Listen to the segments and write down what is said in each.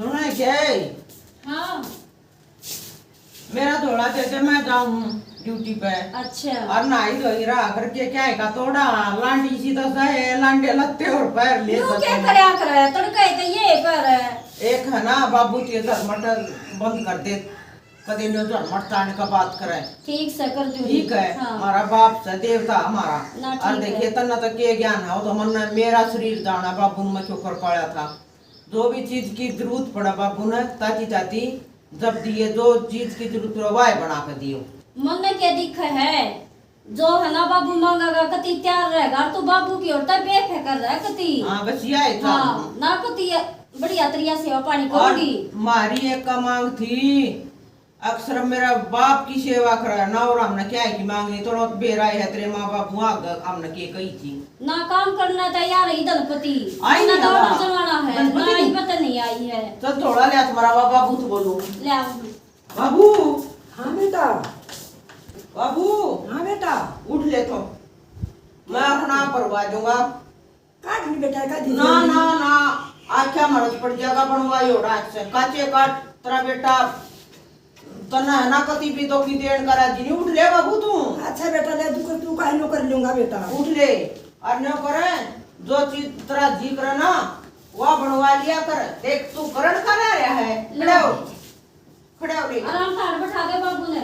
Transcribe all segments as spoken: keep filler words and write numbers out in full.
सुना है क्या? हाँ। मेरा झोला दे दे, मैं जाऊं ड्यूटी पे। अच्छा। और नहाई धोई रहा करके क्या है का तोड़ा, लांडी सी तो सहे, लांडे लत्ते और पैर ले यूं जाते क्या हैं। करया करे, तड़के तो ये कर। एक है ना बाबू, ते झरमट बंद कर दे, कदे न्यू झरमट तान का बात करे। ठीक से कर दूंगी। ठीक है, हाँ। हमारा बाप से देवता हमारा। ना, और ठीक देखिए, है। तन्ना तो के ज्ञान है, वो तो मन ने मेरा शरीर जाना, बाबू ने मैं क्यों कर पाया था। जो भी चीज की जरूरत पड़ा बाबू ने, ताती ताती जब दिए, जो चीज की जरूरत पड़ा, वाह बना के दियो। मन ने क्या दिख है, जो है ना बाबू मांगेगा, कति तैयार रहेगा, और तू बाबू की ओर तक बेफिक्र रह कति। हाँ, बस यह है तो। हाँ, ना कति बढ़िया तरिया सेवा पानी और करूंगी। मारी एक का मांग थी, अक्सर मेरा बाप की सेवा करे ना, और हमने क्या है कि मांगनी, थोड़ा बेरा है तेरे माँ बाप वहाँ ग-, हमने के कही थी। ना काम करना तो यार ही धनपति, आई ना नहीं दौड़ आया। जमाना है, धनपति ना ही नहीं। पता नहीं आई है। चल थोड़ा ले तुम्हारा बाबू तो बोलो। ले आओ। बाबू। हाँ बेटा। बाबू। हाँ बेटा। उठ ले तो, मैं अपना परवा दूंगा। काट नहीं बेटा, का दीजिए ना, नहीं। ना, ना, आख्या मरद पड़ जाएगा बनवाई हो रात से। काचे काट, तेरा बेटा तन्ना है ना कति भी धोखी देन का राजी नहीं। उठ ले बाबू तू। अच्छा बेटा, ले तू कर, तू काहे नो कर लूंगा बेटा। उठ ले, और नो करे, जो चीज तेरा जी करे ना, वह बनवा लिया कर। देख तू करण का रह रहा है, ले। खड़ा हो, खड़ा हो ले। आराम से हाथ बैठा दे बाबू ने।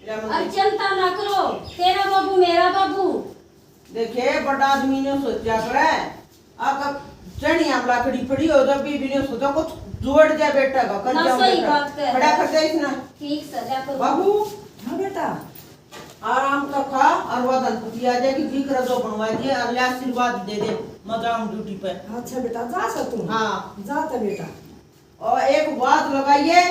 ले मम्मी। और चिंता ना करो, तेरा बाबू मेरा बाबू। देखे, बड़ा आदमी ने सोचा करे, अगर जनी हम लाकड़ी पड़ी हो, जब भी, भी ने सोचा कुछ जोड़ जा बेटा का, कर ना, जाओ सही बेटा। बात कह खड़ा रहे। कर दे इसने। ठीक से, जा करो। बाबू। हाँ बेटा। आराम तो खा, और वो धनपति आ जाएगी, जी कर दो बनवा दिए, और ले आशीर्वाद दे दे, मैं जाऊँ ड्यूटी पे। अच्छा बेटा, जा सर तू। हाँ। जा तो बेटा। और एक बात लगाइए,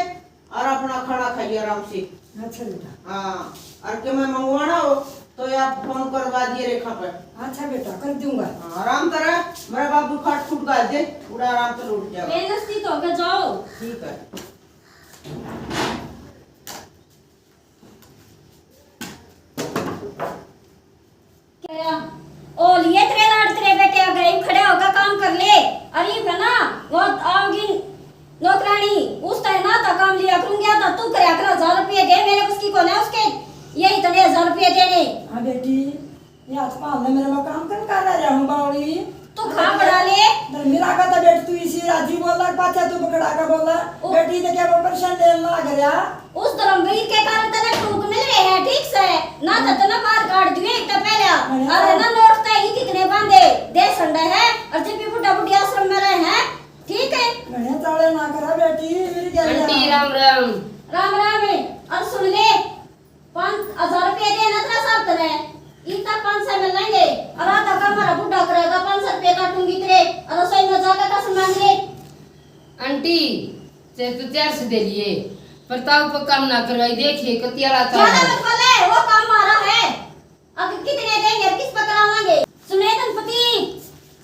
और अपना खाना खाइए आराम से। अच्छा बेटा। हाँ, और के मैं मंगवाना हो तो ये आप फोन करवा दिए रेखा पे। अच्छा बेटा, कर दूंगा। हाँ, आराम तरह मेरा बाबू खाट खुट कर दे, उड़ा आराम से लौट जाओ। बेनस्ती तो होके जाओ। ठीक है। क्या? ओ लिए तेरे लाड, तेरे बेटे आ गए, खड़े होकर काम कर ले। अरे है ना, वो आओगी नौकरानी, उस टाइम ना तो काम लिया करूंगी, तो तू करया कर, हजार रुपये दे, मेरे उसकी कौन है उसके, यही तने हजार रुपये देने। हाँ बेटी, ये आज पाल ने मेरे में काम कर कर रहा हूँ बावली। तू खा बड़ा ले। धर्मी राखा था बेटी, तू इसी राजी बोला, पाछा तू बकड़ा का बोला। ओ। बेटी ने क्या वो परेशान लेने लग गया। उस धर्मवीर के कारण तने ठूक मिल रहे हैं, ठीक से? ना तो तने मार काट दिए एक तो पहले। बढ़िया। और ना नोट ते ही कितने बांधे, दे संडे है, और जब भी बुढ़ा बुढ़ी आश्रम में रहे हैं, ठीक है? बढ़िया चाले ना करा बेटी, मेरी क्या आंटी, राम राम। राम राम है। और सुन ले, पाँच हजार रुपये दे ना तेरा साहब तने, इतना पाँच सौ मिल लेंगे। और आधा काम हमारा बुढ़ा करेगा, पाँच सौ रुपये काटूंगी तेरे, और रसोई में जाकर कसम मांग ले। आंटी, ते तू चार सौ दे लिए, पर ताऊ को काम ना करवाई, देखिए कतियाला ज्यादा चाल। मत बोले, वो काम हमारा है। अब कितने देंगे और किस पर करावांगे? सुने धनपति,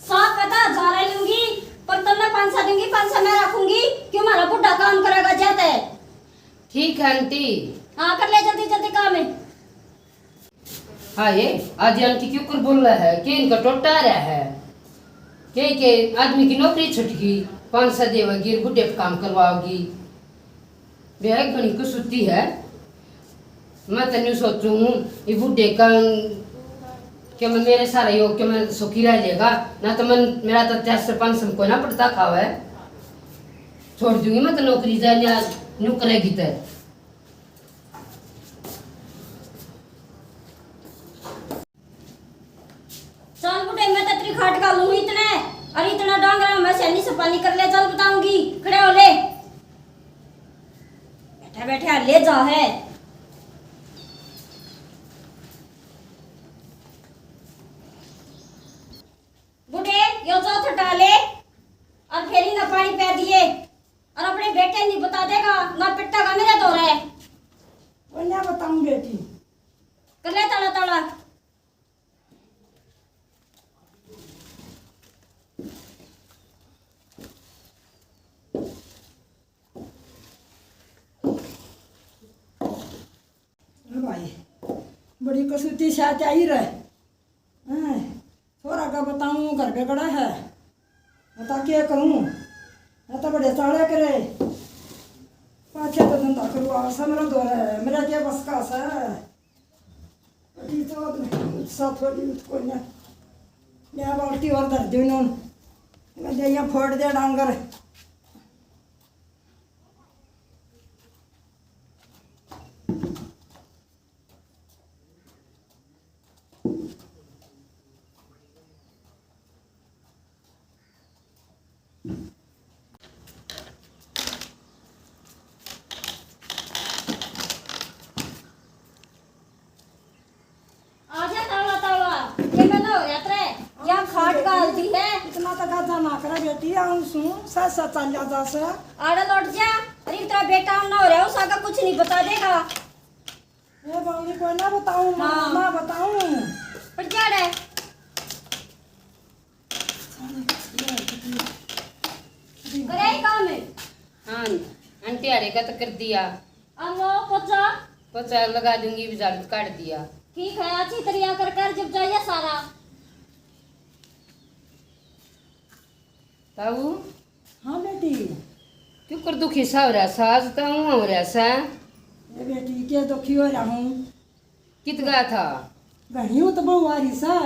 साहब का तो हजार लूंगी, पर तन्ने पाँच सौ दूंगी, पाँच सौ मैं रखूंगी, क्यों हमारा बुढ़ा काम करेगा ज्यादा है। ठीक है आंटी। हाँ, कर ले जल्दी जल्दी काम है। हाँ, ये आज आंटी क्यों कर बोल रहा है कि इनका टोटा आ रहा है, के के आदमी की नौकरी छुट गई, पाँच सौ देवेगी, बुढ़े पे काम करवाओगी। बेहद घणी कसूती है। मैं तो न्यू सोचूं हूँ, ये बुढ़े का के मैं मेरे सारे योग के मैं सुखी रह लेगा, ना तो मैं, मेरा तो चार सौ पाँच सौ में कोई ना पड़ता खावे। छोड़ दूंगी मैं तो नौकरी, जा न्यू करेगी तो। चल बुढ़े, मैं तेरी खाट का लूं इतने, और इतना डांगरा मैं सैनी से पानी कर ले, चल बताऊंगी, खड़े हो ले। बैठा बैठा ले जा है। बुढ़े, यो चौथ हटा ले, और फेरी ना पानी पै दिए, और अपने बेटे नहीं बता देगा, ना पिट्टा का मेरे दो रहे। वो ना बताऊं बेटी। कर ले ताला ताला। अरे भाई, बड़ी कसूती साथ आई रहे। हैं, छोरा का बताऊं, घर पे कड़ा है, बता के करूं? मैं तो चाले करे। पाछे तो धंधा करवा सा मेरा दौरा है, मेरा क्या बस का सा। अभी तो साथ वाली तो कोई ना। मैं बाल्टी और धर दी उन्होंने। मैं दे यहाँ फोड़ दे डांगर। आजा तावड़ा तावड़ा, ये मैं ना हो रहा तेरे, या खाट गाल दी है। इतना तो गाजा ना करा बेटी, आऊं सू, सच सच चल जा जा से। आड़े लौट जा, अरे तेरा बेटा ना हो रहा, उस आगे कुछ नहीं बता देगा। ए बावली को ना बताऊं, हाँ। ना बताऊं। पर क्या रे? करे ही काम है। हाँ, आंटी हरे का तो कर दिया। अब वो पोछा? पोछा लगा दूंगी, भी झाड़ू काट दिया। ठीक है, अच्छी तरह कर कर जब जाइए सारा। ताऊ? हाँ बेटी। क्यों कर दुखी सा हो रहा सा? आज तो ऊँ हो रहा सा। ए बेटी, के दुखी हो रहा हूँ? कित गया था? घणी तो बहु आ रही सा।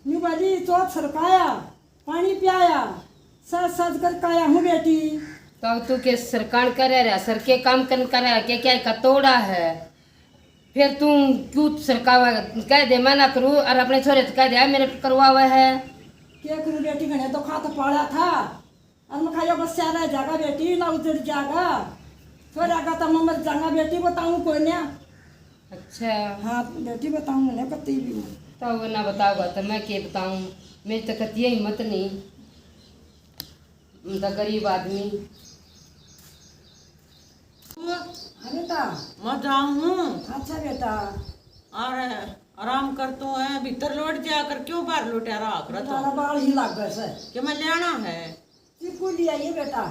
न्यू वाली चौथ सरकाया, पानी पियाया, सज सज कर काया हूँ बेटी। तब तू के सरकान करे रहा, सर के काम कन करे, के क्या का तोड़ा है? फिर तू क्यों सरकावा? कह दे, मैं ना करूँ, और अपने छोरे तो कह दे, मेरे पे करवावा है। क्या करूँ बेटी, घणे तो खा तो पाला था, और मैं खाया बस रह जागा बेटी, ना उजड़ जागा, छोरा का तो मैं मर जागा बेटी, बताऊँ कोई ना। अच्छा। हाँ बेटी, बताऊँ ना कती भी। तो वो ना बताओगा तो मैं के बताऊँ, मेरी तो कती हिम्मत नहीं, मैं तो गरीब आदमी। हाँ बेटा। मैं जाऊँ हूँ। अच्छा बेटा। और आराम कर तू है, भीतर लौट जा कर, क्यों बाहर लौटा रहा आखरा तो? तारा बाल ही लाग गए से। कि मैं लेना है? चीकू ले आइए बेटा।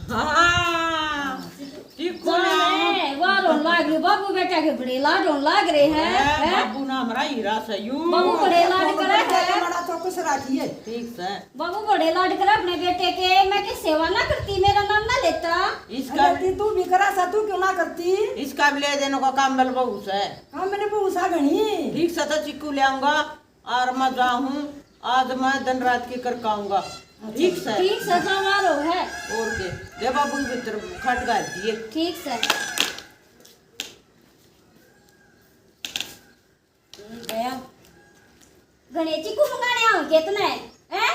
हाँ, चीकू ले आओ। जाने, वाह रोन लाग रही, बाबू बेटा के बड़े लाड होन लाग रहे हैं, ए, हैं? बाबू ना हमारा हीरा से यू। बाबू बड़े लाड करे है। बड़ा चौकस रखिए। ठीक से। बाबू बड़े लाड करे अपने बेटे के, मैं के सेवा ना करती, मेरा नाम ना लेता। इसका अरे ती तू भी करा सा, तू क्यों ना करती? इसका भी ले देने का काम बल बहू से। काम मैंने बहू सा घणी। ठीक से तो चीकू ले आऊंगा और मैं जाऊँ, आज मैं दिन रात की कर खाऊंगा। अच्छा। ठीक से। ठीक से, जमा रो है। और के? दे बाबू भीतर खट गाल दिए। ठीक से। गया। घणे चीकू मंगाने आओ कितने, हैं?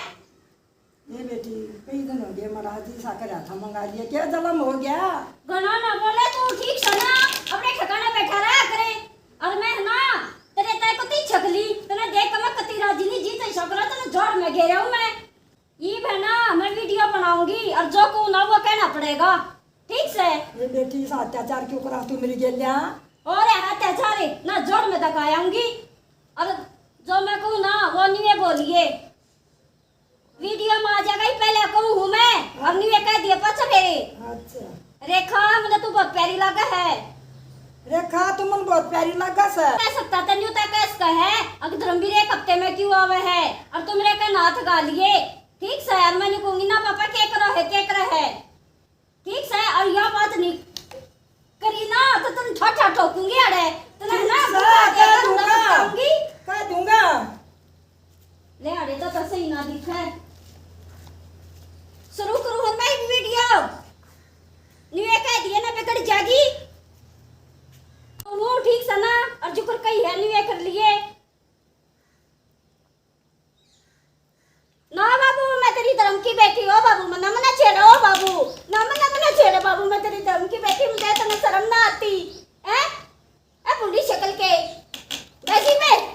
ये बेटी, कई दिन हो गए, महाराज जी सा कर रहा था, मंगा लिए, क्या जलम हो गया? घणा ना बोले तू, ठीक से ना, अपने ठिकाने बैठा रहा करे। और मैं ना, तेरे तय कती छकली, तने देख के मैं कती राजी नहीं, जी तो सकरा, तने जोड़ में घेरा हूँ मैं। ये है ना, मैं वीडियो बनाऊंगी और जो कहूँ ना वो कहना पड़ेगा, ठीक से? ये बेटी, इस अत्याचार क्यों करा तू मेरी गेल्या? और है अत्याचार है ना, जोड़ में तक आऊंगी। और जो मैं कहूँ ना, वो नहीं है बोलिए। वीडियो में आ जाएगा ही, पहले कहूँ हूँ मैं, और नहीं है कह दिया पाछा फेरे। अच्छा। रेखा, मुझे तू बहुत प्यारी लगा है। रेखा, तू मन बहुत प्यारी लगा सर। कह सकता था, न्यू तक कह सकता है, अगर धर्मवीर एक हफ्ते में क्यों आवे है, और तुम रेखा ना थका लिए। ठीक से, और मैं नहीं कहूंगी ना पापा, के करो है, के करो है। ठीक से, और यह बात नहीं करी ना, तो तुम ठोठा ठोकूंगी अड़े। तुम ना ठीक से, कह दूंगा। कह दूंगा। ले अड़े, तो, तो सही ना दिखे। शुरू करूँ हूँ मैं वीडियो। न्यू ये कह दिए ना, बिगड़ जाएगी। तो वो ठीक से ना, और जुकर कही है, न्यू ये कर लिए। ना बाबू, मैं तेरी धर्म की बेटी, ओ बाबू, मना मना छेड़ा, ओ बाबू, ना मना मना छेड़ा बाबू, मैं तेरी धर्म की बेटी, मुझे इतनी शर्म ना आती, हैं? ए भूंडी शक्ल के, वैसी में,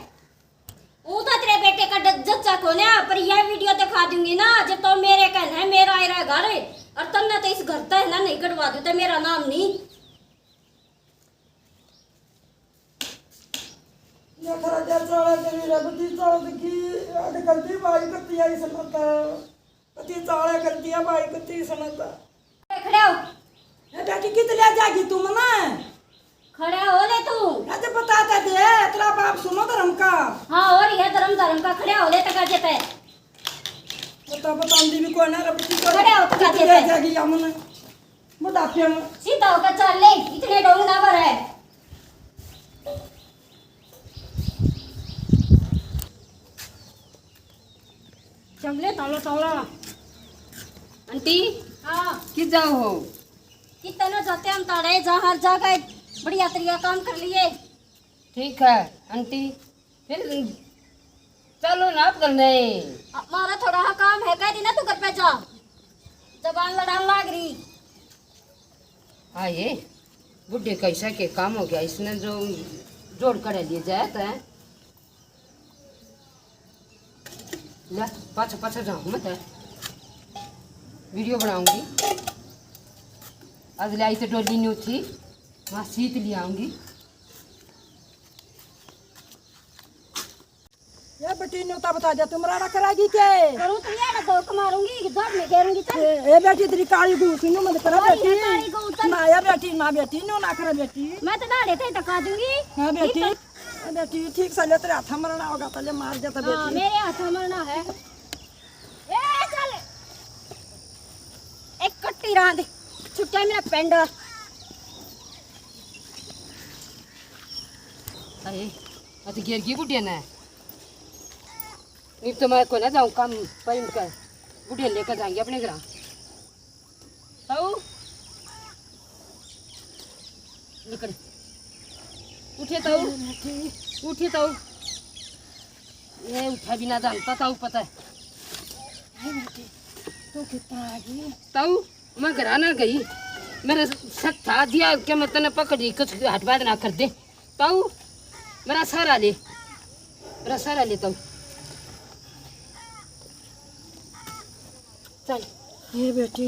वो तो तेरे बेटे का ड-, जच्चा कोन्या, पर यह वीडियो दिखा दूंगी ना, जब तो मेरे कहना है, मेरा आए रहा घर, और तन्ने तो इस घर तक है ना, नहीं कटवा दूं, तो मेरा नाम नहीं। नखरा क्या चाला तेरी रे, बती चाल की, अद कर दी भाई कत्ती आई सनता। कत्ती चाला कर दिया भाई कत्ती सनता। खड़े हो। ए बेटी, कित ले जाएगी तू मना? खड़ा हो ले तू। अज बता तो दे, तेरा बाप सुनो धर्म का। हाँ, और ये धर्म, धर्म का खड़ा हो ले तक अज पे। पता बतांदी भी कोई ना, रब की कोई खड़े हो तो कितने जाएगी या मन बुढ़ापे में। सीधा होकर चल ले, इतने डोंग ना भर है। चमले तालो ताला। आंटी, हाँ। कित जाओ हो? कितना जाते हम ताड़े, जहाँ हर जगह बढ़िया तरिया काम कर लिए। ठीक है आंटी, फिर चलो ना आप करने। हमारा थोड़ा हा काम है, कह दी ना तू घर पे जा, जबान लड़ान लाग रही। हाँ, ये बुढ़े कैसा के काम हो गया, इसने जो जोड़ कर लिए जाए तो है। ले, पाछे पाछे जाऊँ मैं तो वीडियो बनाऊंगी। आज ले आई तो डोली न्यू थी, वहाँ सीत ले आऊंगी। ये बेटी, न्योता बता दिया, तू मराना कराएगी के? करूँ तो ये ना दौड़ मारूंगी, दौड़ में घेरूंगी, चल। ए, ए बेटी, तेरी काली गू सुनो मत करा और बेटी। ये काली गू, चल। ना, ये बेटी, ना बेटी, न्यू ना करे बेटी। मैं तो दाड़े थे तक आ दूंगी। हाँ बेटी, ये तो ए बेटी, ठीक से ले, तेरे हाथ मरना होगा, पहले मार देता हाँ, बेटी। मेरे हाथ मरना है। ए, चल। एक कट्टी रांद, छुट्टा मेरा पेंडा। अरे, मैं तो गिर गई बुढ़िया ने। इब तो मैं को ना जाऊँ काम पर इनका, बुढ़िया लेकर जाएंगे अपने घर। ताऊ, निकल। उठे ताऊ, उठे ताऊ। ये उठा भी ना जानता ताऊ, पता है। हाय बेटी, तू कितना आ गई? ताऊ, मैं घर ना गई, मेरा शक था दिया कि मैं तने पकड़ी, कुछ हट बात ना कर दे। ताऊ, मेरा सहारा ले, मेरा सहारा ले ताऊ। चल। ये बेटी।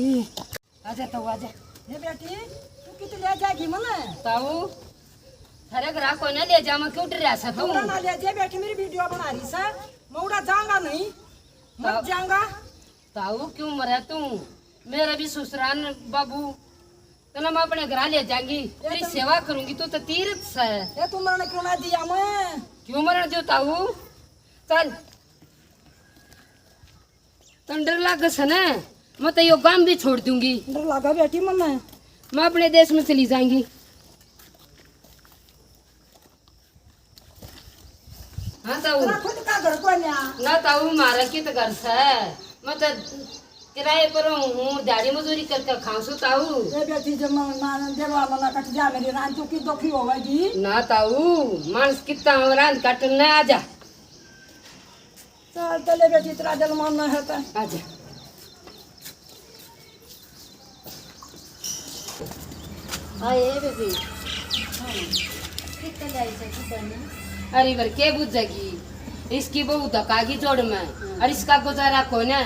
आजा ताऊ, आजा। ये बेटी, तू कित ले जाएगी मने? ताऊ, थारे घर कोई ना ले जा, मैं क्यों डरा सा तू? मौड़ा ना ले जा बेटी, मेरी वीडियो बना रही सा। मौड़ा जाऊंगा नहीं, मत ताऊ, जाऊंगा। ताऊ, क्यों मरा तू? मेरा भी ससुराल बाबू, तने मैं अपने घर ले जाऊंगी, ये तेरी तो सेवा करूंगी, तू तो तीर्थ से। ये तू मरने क्यों ना दिया मैं? क्यों मरण दियो ताऊ? चल। तन डर लागे से ना, मैं तो यो गांव भी छोड़ दूंगी। डर लागा बेटी मन्ने। मैं अपने देश में चली जाऊंगी। हाँ ताऊ। तेरा खुद का घर कोन्या। ना ताऊ, मारा की तो घर से। मैं तो किराए पर हूँ, दिहाड़ी मजदूरी करके खाऊं सू ताऊ। ए बेटी, जब मैं ना देवा मना कट जा, मेरी रांचू की दुखी होवेगी। ना ताऊ, मानस कितना हो रांध काटन ना आ जा। चल, चले बेटी, तेरा दिल मानना है तो। आजा। आए बेबी। हाँ। कितना लाई से कितना? अरे, बर के बुझेगी? इसकी बहू धकागी जोड़ में, हाँ। और इसका गुजारा कोने।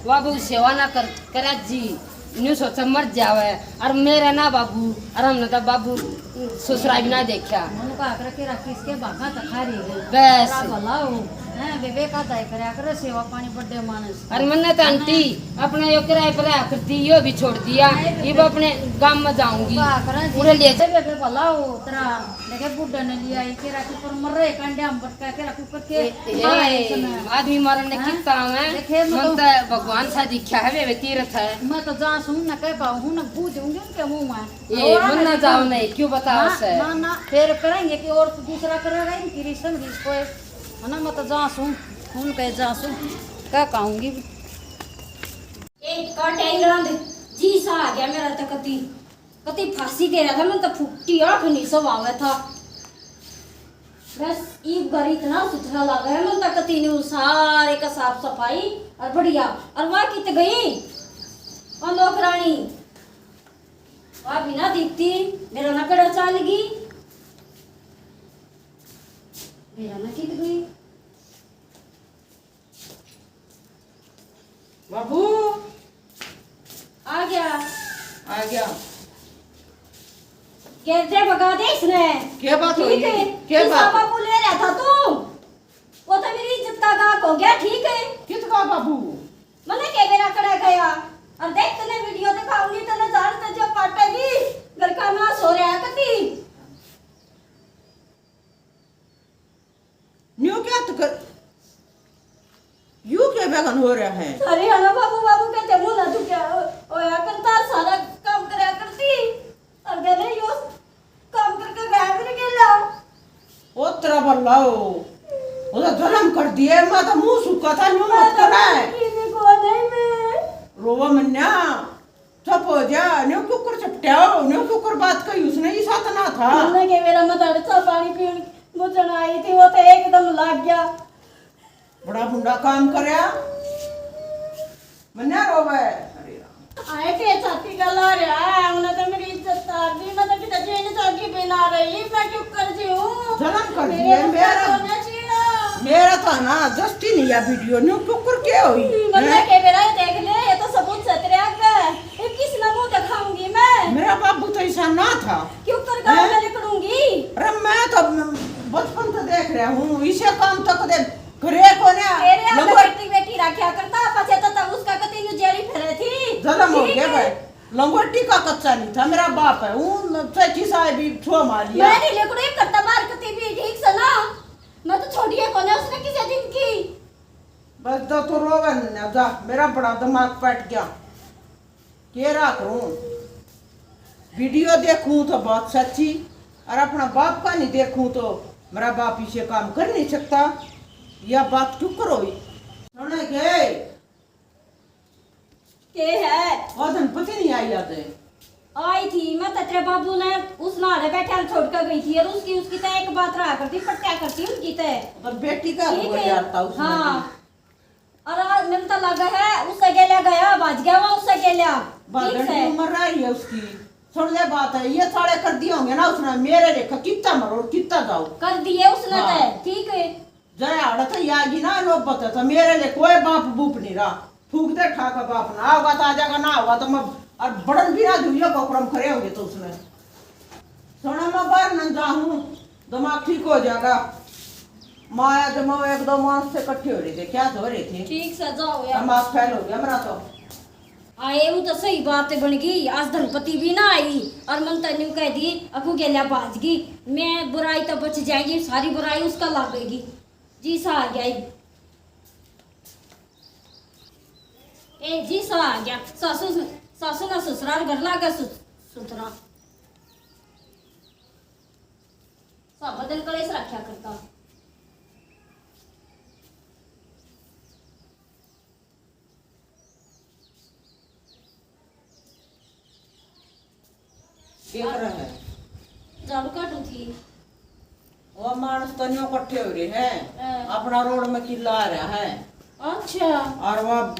वह बहू सेवा ना कर, करे जी। न्यू सोचा मर जावे। और मेरे ना बाबू, और हमने तो बाबू ससुरा भी ना देखा। मन का आकर के रख इसके भागा तखा रही है। बस। तेरा भला हो, हैं, बेबे का दाई करया करे सेवा पानी बड़े मानस। और मन्ने तो आंटी अपने यो किराए पर आकर दी, यो भी छोड़ दिया। नहीं, ये वो बेबे। अपने गांव में जाऊंगी। का आकर जी, पूरे ले बेबे भला हो तेरा, देखे बुढ़े ने लिया, ये केरा के ऊपर मर रहे, कांडे हम बटका के रख ऊपर के। ए, ए, मारे इसने। आदमी मरने हाँ? कितना है? देखे, मैं मन तो तो भगवान सा दिखा है, वे तीर्थ है। मैं तो जा सुन न कह पाऊँ हूँ, न बूझ हूँ, उनके मुंह में। ए, और मन ना ना जाओ, नहीं, क्यों बताओ ना, से? ना, ना, फिर करेंगे कि और दूसरा करेगा, इनकी रिश्ते में कोई, है ना, मैं तो जा सुन, उनके जा सुन, क्या कहूँगी? एक काटे ही रांध, जी सा आ गया मेरा तो कती, कती फांसी दे रहा था, मैं तो फुकटी आँख नहीं सवावे था। बस ईब घर इतना सुथरा लागे है, मन तक तीन सारे का साफ सफाई और बढ़िया। और वहाँ कित गई और नौकरानी? वहाँ भी ना दिखती, मेरा ना कड़ा चाल गई, मेरा ना कित गई। बाबू। आ गया। आ गया। कहते भगा दे इसने। क्या बात ठीक हुई? है? क्या किसका बात? बाबू ले रहा था तू? वो तो मेरी इज्जत का गाहक हो गया, ठीक है? किसका बाबू? मने के मेरा कड़ा गया। और देख तने वीडियो दिखाऊंगी, तने जान ते जो पाटेगी, घर का नाश हो रहा है कती। न्यू क्या तू कर, यू क्या बेगन हो रहा है। अरे हना बाबू, बाबू कहते मुंह ना तू क्या होया करता, सारा काम करया करती। और गले यो काम करके गायब नहीं गेला। ओ तेरा बल्ला हो, वो तो जलम कर दिए, मैं तो मुंह सूखा था, न्यू मत करा है। किसी को नहीं मैं। रोवा मन्या, चुप हो जा, न्यू क्यों कर चपटा हो, न्यू क्यों कर बात कही उसने, इसा तो ना था। मैंने के मेरा मत अड़चा पानी पीण बुझण आई थी, वो तो एकदम लाग गया। बड़ा बुंडा काम करया। मन्या रोवे। अरे राम। आए के छाती का ला रहा है, उन्हें तो मेरी इज्जत तार दी, मैं तो कितना जेल जागी बिना रही, मैं क्यों कर जी हूँ? जलम कर मेरे दिए, को मेरा, सोना चाहिए। मेरा था ना, जस्ती नहीं या वीडियो, न्यू क्यों कर के हुई? मन्या हैं? के मेरा ये देख ले, ये तो सबूत सतरे आगे, ये किस ना मुंह दिखाऊंगी मैं? मेरा बाबू तो ऐसा ना था। क्यों कर गाँव हैं? में निकलूंगी? अरे मैं तो बचपन से देख रहा हूँ, इसे काम तक दे घरे कोन्या। तेरे आगे लंगोट- बेटी बेटी राख्या करता, पछे तो तब उसका कती न्यू जेड़ी फिरे थी। जलम हो ठीक गया है। भाई, लंगोटी का कच्चा नहीं था, मेरा बाप है, वो न-, चाहे किसा है भी छो मार लिया। मैं नहीं लेकड़ो एक करता बाहर कती भी ठीक से ना, मैं तो छोड़िए कोन्या उसने किसी दिन की। बस तो तू रोवे न जा, मेरा बड़ा दिमाग पट गया। के रहा करूं, वीडियो देखूं तो बात सच्ची, और अपना बाप का नहीं देखूं तो मेरा बाप इसे काम कर नहीं सकता। या बात क्यों करो? सुने के? के है? वो दिन पति नहीं आई आज। आई थी, मैं तो तेरे बाबू ने उस नाले बैठे छोड़ कर गई थी, और उसकी, उसकी तो एक बात रहा करती, पट्टिया करती उनकी तो। पर बेटी का ठीक बोल है। यार था उसने हाँ। भी। और आज मिलता लगा है, उससे गेल्या गया, भाज गया वो उससे गेल्या। ठीक भागण की है। उम्र रही है उसकी। सुन ले बात है, ये साले कर दिए होंगे ना उसने, मेरे लेखा कितना मरो, कितना जाओ। कर दिए उसने हाँ। तो, ठीक है। जय आड़त ही आ गई ना नौबत, तो मेरे लिए कोई बाप बूप नहीं रहा। फूक दे ठाका बाप ना, आओगा तो आ जाएगा, ना होगा तो मैं, और बड़न भी ना दूंगा, कोकरम खड़े होंगे तो उसने। सोना मैं बाहर न जाऊं, दिमाग ठीक हो जाएगा। माया जमा एक दो मास से इकट्ठे हो रहे थे, क्या हो रहे थे? ठीक से जाओ यार। दिमाग फेल हो गया मेरा तो। आए वो तो सही बात बन गई, आज धनपति भी ना आई और मन तन्यू कह दी, अकू गेल्या भाज गई। मैं बुराई तो बच जाएगी, सारी बुराई उसका लागेगी। जी सा आ गया। ए जी सा आ गया। सासू, सासू ना ससुराल घर लागे सु-, सुथरा। सब दिन कलेश रखा करता। के कर रहा है? झाड़ू काटू थी। वो मानस तो न्यू इकट्ठे हो रहे हैं। हाँ। अपना रोड में किला आ रहा है। अच्छा। और वह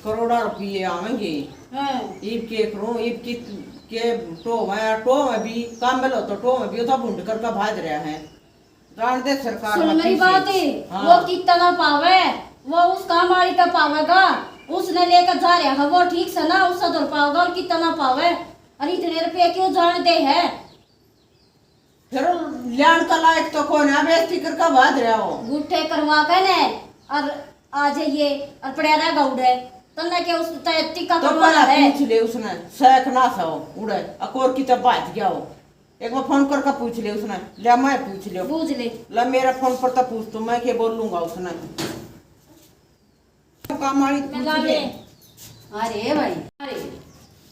करोड़ा रुपये आवेंगे। हाँ। ईब के करूं, ईब की के टो में, टो में भी काम मिलो तो टो में भी तो भूंड करके भाज रहा है। जान दे सरकार सुन ना मेरी पीछे। बात है, हाँ। वो कितना पावे, वो उस काम वाली का पावेगा, उसने लेकर जा रहा है, वो ठीक से ना उससे दौड़ पावेगा और कितना पावे। अरे इतने रुपये क्यों जान दे है? फिर ल्याण का लायक तो कौन है, बेइज्जती करके भाज रहा हो। गुट्ठे करवा के ने और आ जाइए और पड़ा रह गौड़े। तन्ने के उस तय टिक्का तो करवाना पहला है। पूछ ले उसने, सैक ना सो उड़े, अकोर की तो भाज गया हो। एक बार फोन करके पूछ ले उसने, ले मैं पूछ लियो। पूछ ले। ले मेरा फोन पर तो पूछ, तो मैं के बोलूंगा उसने। काम वाली मैं पूछ ला ले। ले। अरे भाई, अरे,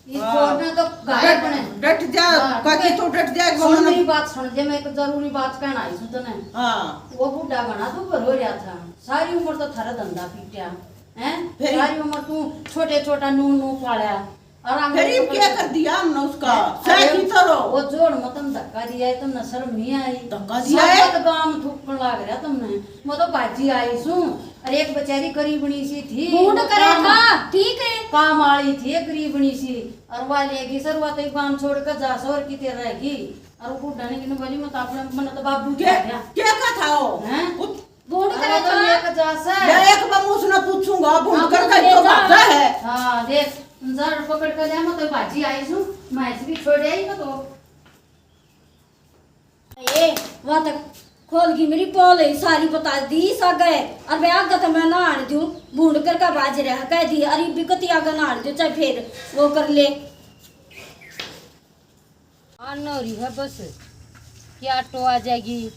इस हाँ। छोड़ना तो गायब डट, ने। डट जा, हाँ, काकी मैं तो डट जा, एक सुन बार मेरी बात सुन, जे मैं एक जरूरी बात कहना आई सु तने। हाँ। वो बूढ़ा घना दुबर हो रहा था, सारी उम्र तो थारा धंधा पीटिया, हैं? फिर? सारी उम्र तू छोटे छोटा नू नू पाला, आराम फिर से इब पकड़ क्या के कर दिया हमने उसका? हैं? सह अरे, की तरह। वो जोड़ में तुम धक्का दिया है, तुमने शर्म नहीं आई? धक्का दिया है? सब गांव थूकण लाग रहा तुमने। मैं तो भाजी आई सूं। अरे, एक बेचारी गरीबणी सी थी, भूंड वो करे काम, था, ठीक है। काम वाली थी, एक गरीबणी सी। और वा लेगी सर, वा तो गांव छोड़ के जा सर, किते रहेगी? और वो बूढ़ा ने किने बोली, मैं तो अपने, मैंने तो बाबू के, क्या क्या? क्या का था वो? हैं? उत- भूंड अरे करे तो था। लेके जा से। मैं एक बार उसने पूछूंगा, भूंड हाँ, कर तो कहीं ले तो जा। भागा है। हाँ, देख, जड़ पकड़ के ले, मैं तो भाजी आई सूं, मैं भी छोड़ आई मैं तो। ए, वहां तक खोल गई मेरी पोल है, सारी बता दी इस आगे। और मैं आगे तो मैं नहान दूं, भूंड करके भाज रहा, कह दी, अरे भी कती आगे नहान दूं, चाहे फिर वो कर ले। आन हो रही है बस, क्या ऑटो आ जाएगी?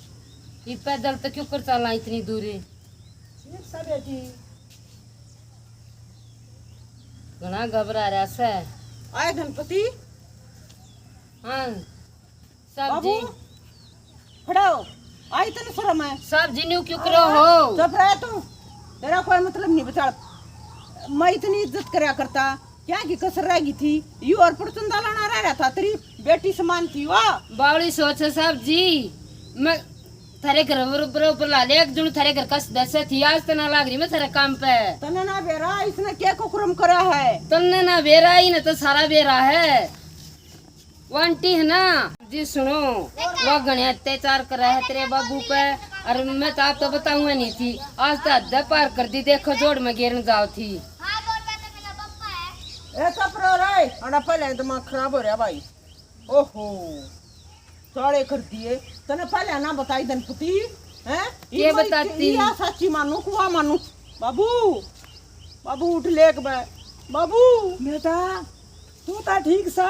ये पैदल तो क्यों कर चला इतनी दूर? ठीक सा बेटी। घणा घबरा रहा से। आए धनपति। हाँ, साहब बाबू, जी। खड़ा हो। आई तने शर्म है? साहब जी, न्यू क्यों करो हो? चुप रह तू, तेरा कोई मतलब नहीं बचा। मैं इतनी इज्जत करया करता, क्या की कसर रह गई थी? यू और पुरचंदा लाना रह रहा था, तेरी बेटी समान थी वाह। बावली सोच है साहब जी, मैं थारे घर बरोबर ऊपर ला ले, एक जन थारे घर का सदस्य थी, आज तना लाग रही मैं थारे काम पे। तने ना बेरा, इसने क्या कुकरम करा है? तन्ने ना बेरा ही ना तो सारा बेरा है। वो आंटी है ना जी, सुनो, वो घणे अत्याचार करा है तेरे बाबू पे। और मैं तो आप तो बताऊंगा नहीं थी, आज तो हद पार कर दी। देखो जोड़ में गिरन जाओ थी। ए चुप रहो रे, अड़ा पहले दिमाग खराब हो रहा भाई। ओहो, साले कर दिए। तने पहले ना बताई धनपति, हैं? ये बताती। या साची मानू कुआ मानू। बाबू, बाबू उठ लेक बे। बाबू। बेटा, तू तो ठीक सा।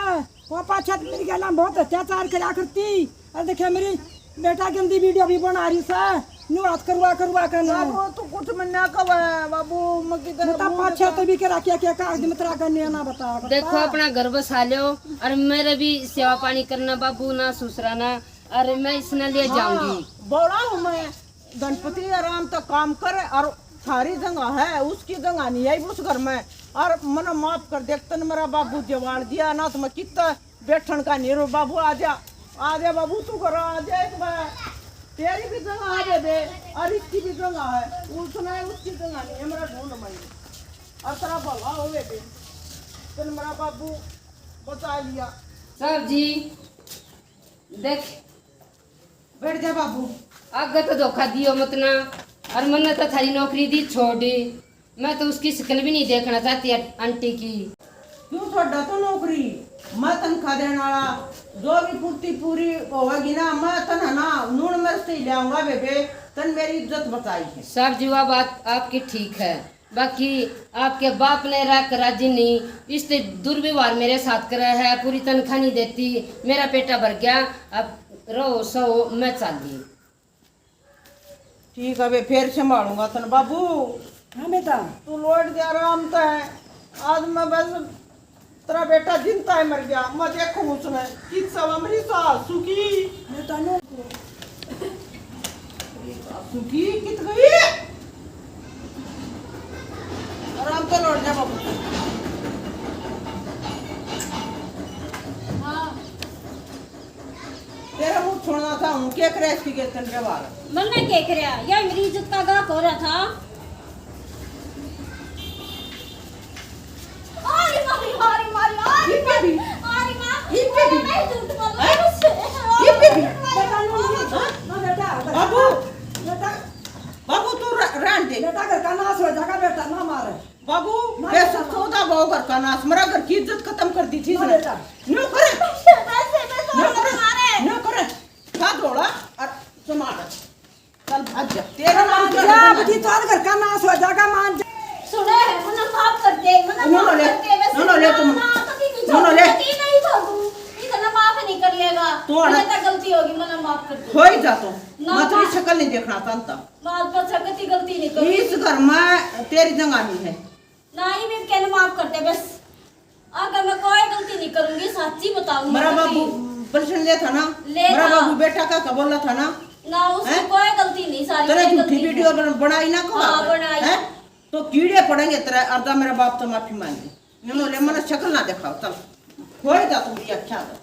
वो पाछा तो मेरी गैला बहुत अत्याचार करा करती। और देखिए मेरी बेटा गंदी वीडियो भी बना रही सा। न्यू हाथ करवा करवा कर ना। बाबू तू कुछ मन्ना कवे बाबू, मैं किधर बेटा पाछा तो भी करा क्या क्या कागज मत रखा ने ना बता। देखो अपना घर बसा लो। और मेरे भी सेवा पानी करना बाबू ना सुसराना। और मैं इसने ले जाऊंगी। बड़ा हूँ मैं। धनपति आराम तक काम कर। और थारी जगह है, उसकी जगह नहीं आई उस घर में। और मने माफ कर दे, तन मेरा बाबू जवाल दिया ना तो मैं कितना बैठन का नहीं रो। बाबू आ जा, आ जा बाबू, तू घर आ जा एक बार। तेरी भी जगह आ जा दे और इसकी भी जगह है, उसने उसकी जगह नहीं है। मेरा ढूंढ मई और तेरा भला होवे दे। तन मेरा बाबू बचा लिया। साहब जी देख, बैठ जा बाबू। आगे तो धोखा दियो मत ना। और मन्ने तो थारी नौकरी दी छोड़ दी। मैं तो उसकी शक्ल भी नहीं देखना चाहती आंटी की। क्यों छोड़ा तो नौकरी? मैं तनखा देने वाला, जो भी पूर्ति पूरी होगी ना, मैं तन है ना नून मिर्च ही ले आऊंगा बेबे। तन मेरी इज्जत बचाई है। साहब जी, वह बात आपकी ठीक है। बाकी आपके बाप ने रख राजी नहीं, इस ते दुर्व्यवहार मेरे साथ करे है, पूरी तनख्वाह नहीं देती, मेरा पेटा भर गया। अब रहो सो, मैं चाली। ठीक है बे, फिर संभालूंगा तन बाबू। हाँ बेटा। तू लौट जा आराम तै। आज मैं बस तेरा बेटा जिंदा है मर गया, मैं देखूं उसने। कित सब मेरी सासू की। बेटा नो। सासू की कित गई? आराम तो लौट जा बाबू। हाँ। तेरा मुंह छोड़ना था, हूं के करे इसकी गेतन के बाहर। मन्ने के करया, या मेरी इज्जत का गाह हो रहा था। आरी मारी, आरी मारी, आरी मारी, आरी मारी। ये पे भी। मैं झूठ बोल रही हूँ। ये पे भी। हाँ? बाबू। बाबू, तू र-, रहन दे। बेटा, घर का नाश हो जाएगा, बेटा, ना मार। बाबू, ना बेटा, बेटा। चौदह बहू घर का नाश, मेरा घर की इज्जत खत्म कर दी थी ना इसने। बेटा। न्यू करे। वैसे, वैसे न्यू करे। मारे। न्यू करे। खा धोला और संभाल। चल भाग जा। तेरा नाम मान जा, बदी तो घर का नाश हो जाएगा, मान जा। सुने, मन्ने माफ कर दे, मन्ने माफ कर दे, वैसे नो, नो, ले ना, तुम। ना, कभी नहीं नो, नो, ले। छोड़ूंगी, नहीं छोड़ू। इतना माफ नहीं कर लेगा। तो मन्ने तो गलती होगी, मन्ने माफ कर दे। हो ही जा तो। ना, मत ना। शक्ल नहीं देखना चाहता। बात पर छकती गलती नहीं करूंगी। इस घर में तेरी जगह नहीं है। नहीं, मैं कहने माफ कर दे बस। अगर मैं कोई गलती नहीं करूंगी, सच्ची बताऊंगी। मेरा बाबू पलसण ले था ना, ले मेरा था। बाबू बेटा का कबोला था ना। ना, उसकी कोई गलती नहीं, सारी तेरे झूठी वीडियो बनाई ना को। हाँ, बनाई। तो कीड़े पड़ेंगे तेरे। अर्धा मेरा बाप तो माफी मांगे। इन्होंने मना शक्ल ना दिखाओ, चल। खोए जा तू भी अच्छा था।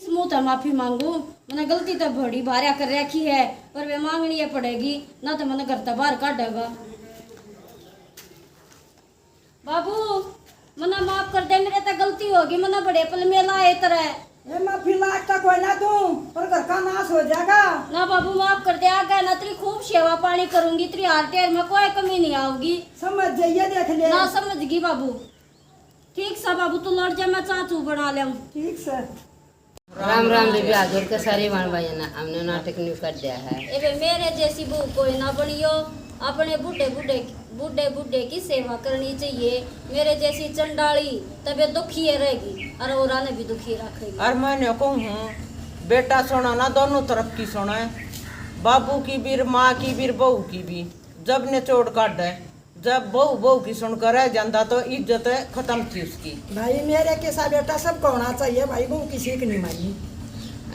इस मुंह तै माफी मांगू, मन्ने गलती तो बड़ी भार्या कर रखी है, पर वे मांगनी है पड़ेगी, ना तो मन्ने घर तै बाहर काढेगा। बाबू, मन्ने माफ कर दे, मेरे तै गलती होगी, मन्ने बड़े पल में लाए तरह। ए माफी लाग तो कोई ना तू, पर घर का नाश हो जाएगा। ना बाबू, माफ कर दे, आगे ना तेरी खूब सेवा पानी करूंगी, तेरी हार टेर में कोई कमी नहीं आओगी। समझ जाइए, देख ले। ना समझ गई बाबू। ठीक सा बाबू, तू लौट जा, मैं चाह चू बना ले। ठीक सा। राम राम बेबे, हाथ जोड़ के सारे बहन भाइयों ने हमने नाटक न्यू कर दिया है। ए बे, मेरे जैसी बहू कोई ना बनियो। अपने बूढ़े बूढ़े बूढ़े बूढ़े की सेवा करनी चाहिए। मेरे जैसी चंडाली तबे दुखी है रहेगी और औरा ने भी दुखी रखेगी। और मैं न्यू कहूँ हूँ, बेटा सुना ना, दोनों तरफ की सुना है, बाबू की भी, माँ की भी, बहू की भी। जब ने चोट काट है, जब बहू बहू की सुनकर रह जाता तो इज्जत खत्म थी उसकी। भाई, मेरे कैसा बेटा सबको होना चाहिए भाई, बहू किसी की नहीं माननी।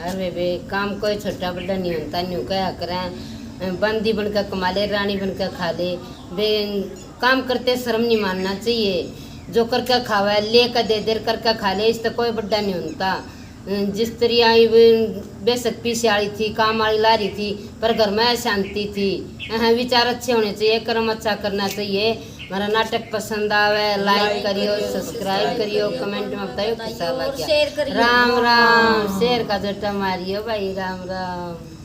अरे बेबे, काम कोई छोटा बड़ा नहीं होता, न्यू कहा करें, बंदी बनकर कमा ले, रानी बनकर खा ले। बे, काम करते शर्म नहीं मानना चाहिए। जो करके खावे, ले के दे दे, करके खा ले, इससे कोई बड़ा नहीं होता। जिस तरिया ये बेशक पीछे वाली थी, काम वाली ला रही थी, पर घर में शांति थी। अह, विचार अच्छे होने चाहिए, कर्म अच्छा करना चाहिए। हमारा नाटक पसंद आवे, लाइक करियो, सब्सक्राइब करियो, कमेंट में बताइयो कैसा लगा। राम राम। शेर का जट्टा मारियो भाई, राम राम।